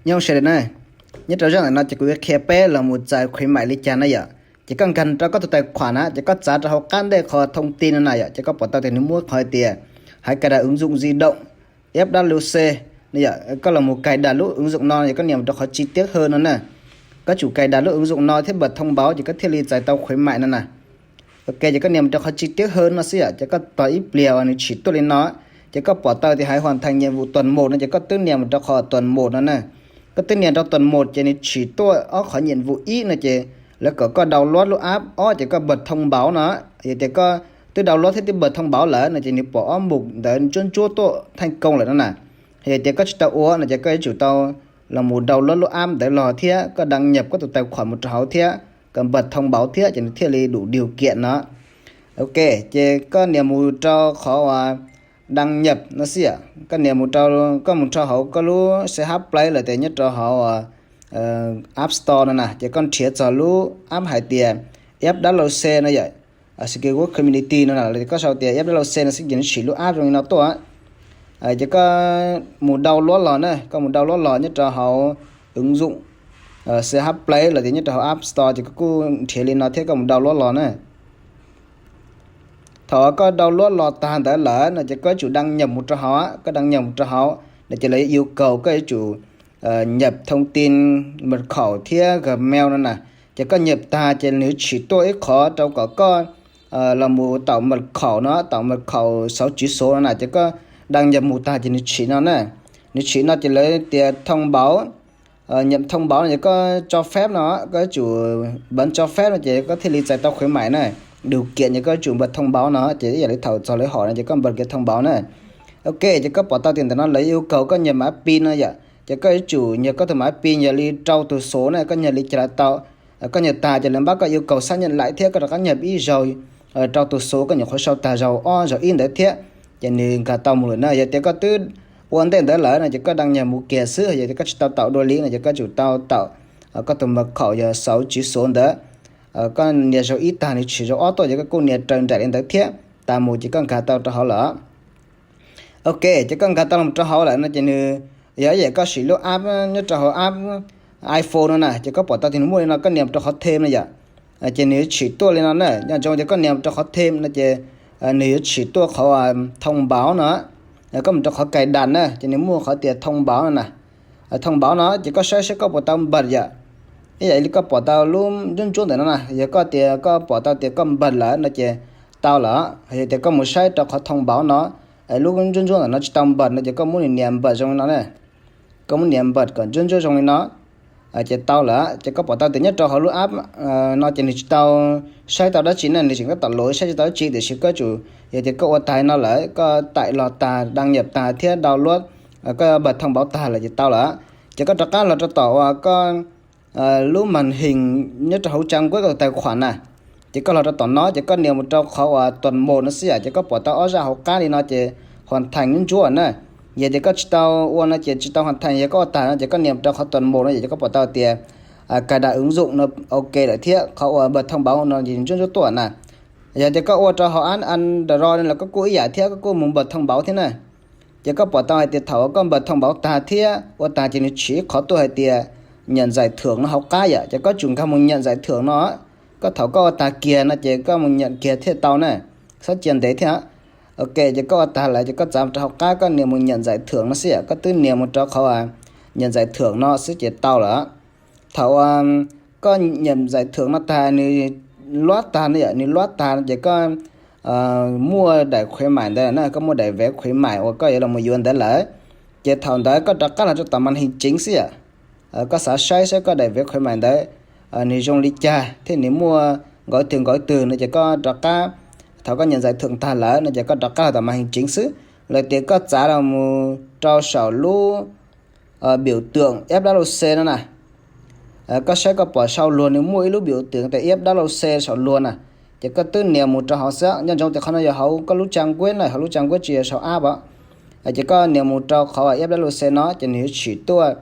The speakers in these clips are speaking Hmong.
Nyob zoo sawv daws na, nyob rau zaj ntawm no ces kuv yuav qhia peb los mus txais khuyến mại li cas na yom. Ces koj nkag rau koj tus tài khoản na, ces koj txav rau hauv qab ntej qhov thông tin no na yom, ces koj pom tau tias nws muaj qhov hais tias hãy cài đặt ứng dụng di động F W C no yom. Koj los mus cài đặt lub ứng dụng no, ces koj nias mus rau qhov chi tiết hơn no na. Koj tsum cài đặt lub ứng dụng no thiab bật thông báo ces koj thiaj li txais tau khuyến mại no na. Ok, ces koj nias mus rau qhov chi tiết hơn no xwb yom, ces koj tos ib pliag uas nws tshim tuaj li no, ces koj pom tau tias hãy hoàn thành nhiệm vụ tuần một no, ces koj twb nias mus rau qhov tuần một no na. Koj twb nias rau tuần một ces nws tshim tuaj ob qhov nhiệm vụ ib no ces lawv kom koj download lub app, ob ces koj bật thông báo no. Yog tias koj twb download thiab twb bật thông báo lawm no ces nws pom ob mus ntawd ntsuab ntsuab tuaj thành công lawm no na. Yog tias koj tsis tau ua no ces koj yuav tsum tau los mus download lub app ntawd los thiab koj đăng nhập koj tus tài khoản mus rau hauv thiab koj bật thông báo thiab ces nws thiaj li đủ điều kiện no. Ok, ces koj nias mus rau qhov uas đăng nhập no xwb yom. Koj nias mus rau, koj mus rau hauv koj lub C H Play los tias nyob rau hauv App Store no na, ces koj nrhiav txog lub app hais tias F W C no yom, Secure Web Community no na, los koj sau tias F W C no xwb ces nws tshim lub app zoo li no tuaj. Ces koj mus download los na, koj mus download los nyob rau hauv ứng dụng C H Play los tias nyob rau hauv App Store ces koj kuj nrhiav li no thiab koj mus download los na. Thaum koj download los tag ntawd lawm no ces koj yuav tsum đăng nhập mus rau hauv, koj đăng nhập mus rau hauv no ces lawv yuav yêu cầu koj yuav tsum nhập thông tin mật khẩu thiab Gmail no na. Ces koj nhập tag ces nws tshim tuaj ib qhov rau kom koj los mus tạo mật khẩu no, tạo mật khẩu sáu chữ số no na, ces koj đăng nhập mus tag ces nws tshim no na. Nws tshim no ces lawv tias thông báo, nhận thông báo no ces koj cho phép no, koj yuav tsum bấm cho phép no ces koj thiaj li txais tau khuyến mại na. Điều kiện ces koj yuav tsum bật thông báo no, ces ib yam li thaum txog lawv hom no ces koj bật cái thông báo na. Ok, ces koj pom tau tias ntawm no lawv yêu cầu koj nhập mã pin no yom, ces koj yuav tsum nhập koj tus mã pin yog li rau tus số na, koj nhập li cas los tau. Koj nhập tag ces lawv npab koj yêu cầu xác nhận lại thiab koj rov qab nhập ib zaug rau tus số koj nyuam qhuav sau tag zaum ob zaum ib ntawd thiab, ces nws nkag tau mus lawm na. Yog tias koj twb ua ntej ntawd lawm no ces koj đăng nhập mus kiag xwb, yog tias koj tsis tau tạo dua li no ces koj tsum tau tạo koj tus mật khẩu yog sáu chữ số ntawd. Koj nias zaum ib tag nws tshim zaum ob tuaj ces koj kuj nias raws nraim li ntawd thiab, tas mus ces koj nkag tau rau hauv lawm. Ok, ces koj nkag tau los rau hauv lawm no ces nws yog ib yam koj siv lub app nyob rau hauv app iPhone no na, ces koj pom tau tias nws muaj li no, koj nias rau qhov thêm no yom, ces nws yuav tshim tuaj li no na. Nco ntsoov ces koj nias rau qhov thêm no ces nws yuav tshim tuaj qhov thông báo no. Koj mus rau qhov cài đặt na ces nws muaj qhov tias thông báo no na. Thông báo no ces koj saib saib koj puas tau bật yom. Ib yam li koj pom tau lub ntsuab ntsuab ntawm no na, yog koj tias koj pom tau tias koj bật lawm no ces tau lawm. Yog tias koj mus saib rau qhov thông báo no, lub ntsuab ntsuab ntawm no tsis tau bật no ces koj muab nws nias bật zoo li no na. Koj muab nias bật kom ntsuab ntsuab zoo li no ces tau lawm. Ces koj pom tau tias nyob rau hauv lub app no ces nws tsis tau saib tau dab tsi na, nws tseem tab tom load saib tsis tau dab tsi, tiam sis koj tsum, yog tias koj ua tag no lawm, koj tải los tag, đăng nhập tag thiab download, koj bật thông báo tag lawm ces tau lawm. Ces koj rov qab los rau tom uas koj lub màn hình nyob rau hauv trang web koj tus tài khoản na. Ces koj los rau tom no ces koj nias mus rau qhov uas tuần một no xwb yom, ces koj pom tau ob zaj hauv qab li no ces hoàn thành ntsuab ntsuab na. Yog tias koj tsis tau ua no ces tsis tau hoàn thành, yog koj ua tag no ces koj nias mus rau qhov tuần một no ces koj pom tau tias cài đặt ứng dụng no ok lawm thiab qhov uas bật thông báo no ces ntsuab ntsuab tuaj na. Yog tias koj ua rau hauv app Android no los koj kuj ib yam thiab, koj kuj mus bật thông báo thiab na. Ces koj pom tau hais tias thaum koj bật thông báo tag thiab ua tag ces nws tshim qhov tuaj hais tias nhận giải thưởng no hauv qab yom, ces koj tsum nkag mus nhận giải thưởng no. Koj thaum koj ua tag kiag no ces koj mus nhận kiag thiaj tau na, txhob cia ntev thiab. Ok, ces koj ua tag lawm ces koj txav rau hauv qab koj nias mus nhận giải thưởng no xwb yom, koj twb nias mus rau qhov nhận giải thưởng no xwb ces tau lawm. Thaum koj nhận giải thưởng no tag, nws load tag no yom, nws load tag no ces koj muaj daim khuyến mại ntawd na, koj muaj daim vé khuyến mại uas koj yuav los mus yuav ntawd lawm. Ces thaum ntawd koj rov qab los rau tom màn hình chính xwb yom. Koj xav saib saib koj daim vé khuyến mại ntawd nws zoo li cas thiab nws muaj nkaus twg nkaus twg no ces koj rov qab, thaum koj nhận giải thưởng tag lawm no ces koj rov qab los tom màn hình chính xwb, los tias koj txav los mus rau saum lub biểu tượng F W C no na. Koj saib koj pom saum luag nws muaj ib lub biểu tượng tias F W C saum luag na. Ces koj twb nias mus rau hauv xwb, nco ntsoov tias qhov no yog hauv koj lub trang web na, hauv lub trang web tsis yog saum app os. Ces koj nias mus rau qhov F W C no ces nws yuav tshim tuaj,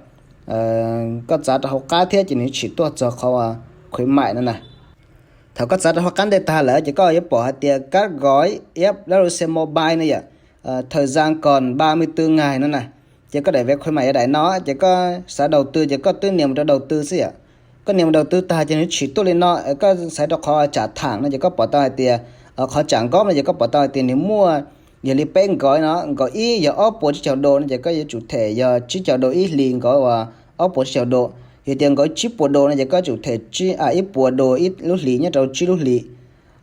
koj txav rau hauv qab thiab ces nws yuav tshim tuaj txog qhov khuyến mại no na. Thaum koj txav rau hauv qab ntej tag lawm ces koj yuav pom hais tias cắt gói F W C Mobile no yom, thời gian còn ba mươi tư ngày no na. Ces koj daim vé khuyến mại yog daim no, ces koj xaiv đầu tư ces koj twb nias mus rau đầu tư xwb yom. Koj nias mus đầu tư tag ces nws tshwm tuaj li no, koj xaiv rau qhov trả thẳng no ces koj pom tau hais tias qhov trả góp no ces koj pom tau hais tias nws muaj yog li peb gói no, gói ib yog ob puas tsib caug đô no ces koj yuav tsum them yog tsib caug đô ib hlis, gói uas ob puas tsib caug đô. Yog tias gói tsib puas đô no ces koj tsum them ib puas đô ib lub hlis nyob rau tsib lub hlis.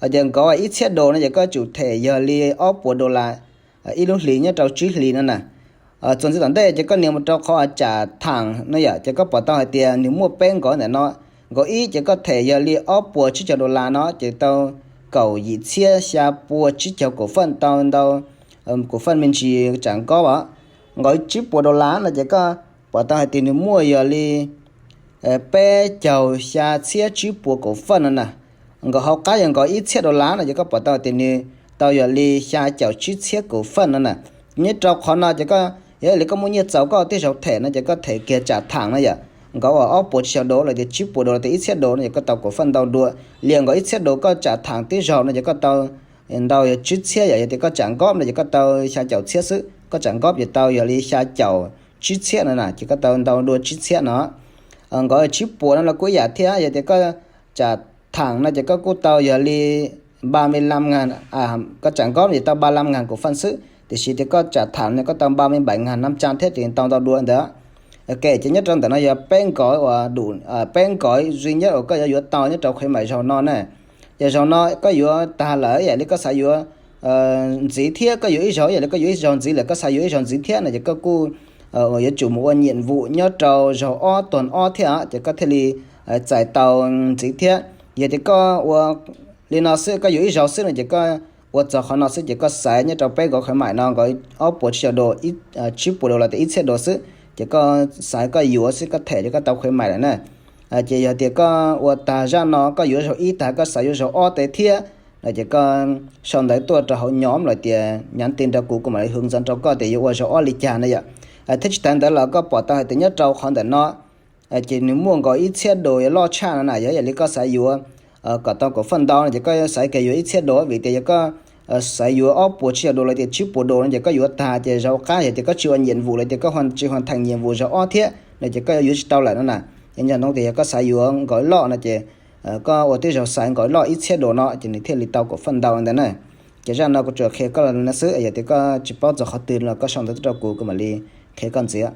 Ces gói ib txhiab đô no ces koj tsum them yog li ob puas đô la ib lub hlis nyob rau tsib hlis no na. Txuas ntxiv tom ntej ces koj nias mus rau qhov trả thẳng no yom, ces koj pom tau hais tias nws muaj peb gói ntawm no. Gói ib ces koj them yog li ob puas tsib caug đô la no ces tau kaum yim txhiab xya puas tsib caug cổ phần tau ntau cổ phần me ntsis trả góp os. Gói tsib puas đô la no ces koj pom tau hais tias nws muaj yog li peb caug xya txhiab tsib puas cổ phần no na. Gói hauv qab yog gói ib txhiab đô la no ces koj pom tau hais tias nws tau yog li xya caum tsib txhiab cổ phần no na. Nyob rau qhov no ces koj yog li koj muaj nyiaj txaus koj tib zaug them no ces koj them kiag trả thẳng no yom. Gói uas ob puas tsib caug đô los tias tsib puas đô los tias ib txhiab đô no ces koj tau cổ phần ntau dua. Li gói ib txhiab đô koj trả thẳng tib zaug no ces koj tau ntau yog tsib txhiab yom, yog tias koj trả góp no ces koj tau xya caum txhiab xwb, koj trả góp ces tau yog li xya caum tsib txhiab no na, ces koj tau ntau dua tsib txhiab no. Gói tsib puas no los kuj ib yam thiab, yog tias koj trả thẳng no ces koj kuj tau yog li ba mươi lăm ngàn, koj trả góp ces tau ba mươi lăm ngàn cổ phần xwb, tiam sis tias koj trả thẳng no koj tau ba mươi bảy ngàn năm trăm thiab, ces tau ntau dua ntawd. Ok, ces nyob rau ntawm no yog peb gói uas đủ, peb gói duy nhất uas koj yuav yuav tau nyob rau khuyến mại zaum no na. Ces zaum no koj yuav tag lawm, yam li koj xav yuav ntxiv thiab, koj yuav ib zaug, yam li koj yuav ib zaug ntxiv lawm, koj xav yuav ib zaug ntxiv thiab no ces koj kuj yuav tsum mus ua nhiệm vụ nyob rau zaum ob tuần ob thiab ces koj thiaj li txais tau ntxiv thiab. Yog tias koj ua li no xwb, koj yuav ib zaug xwb no ces koj ua txog qhov no xwb ces koj xaiv nyob rau peb gói khuyến mại no, gói ob puas tsib caug đô, tsib puas đô los tias ib txhiab đô xwb, ces koj xaiv koj yuav xwb, koj them ces koj tau khuyến mại lawm na. Ces yog tias koj ua tag zaj no koj yuav zaug ib tag koj xav yuav zaug ob tau thiab no ces koj sau ntawv tuaj rau hauv nhóm los tias nhắn tin rau kuv, kuv mam li hướng dẫn rau koj tias yuav ua zaug ob li cas na yom. Thiab tsis tas ntawd los koj pom tau hais tias nyob rau qhov ntawm no ces nws muaj nkaus ib txhiab đô yuav loj tshaj no na. Yog yam li koj xav yuav kom tau cổ phần ntau no ces koj xaiv kiag yuav ib txhiab đô, vim tias yog koj xaiv yuav ob puas tsib caug đô los tias tsib puas đô no ces koj yuav tag ces zaum qab yog tias koj tsis ua nhiệm vụ los tias koj tsis hoàn thành nhiệm vụ zaum ob thiab no ces koj yuav tsis tau lawm no na. Ces nco ntsoov tias yog koj xaiv yuav nkaus loj no ces koj ua tib zaug xaiv nkaus loj ib txhiab đô no ces nws thiaj li tau cổ phần ntau ntawd na. Ces zaj no kuv tsuas qhia koj li no xwb, yog tias koj tsis paub txog qhov twg los koj sau ntawv tuaj rau kuv, kuv mam li qhia koj ntxiv.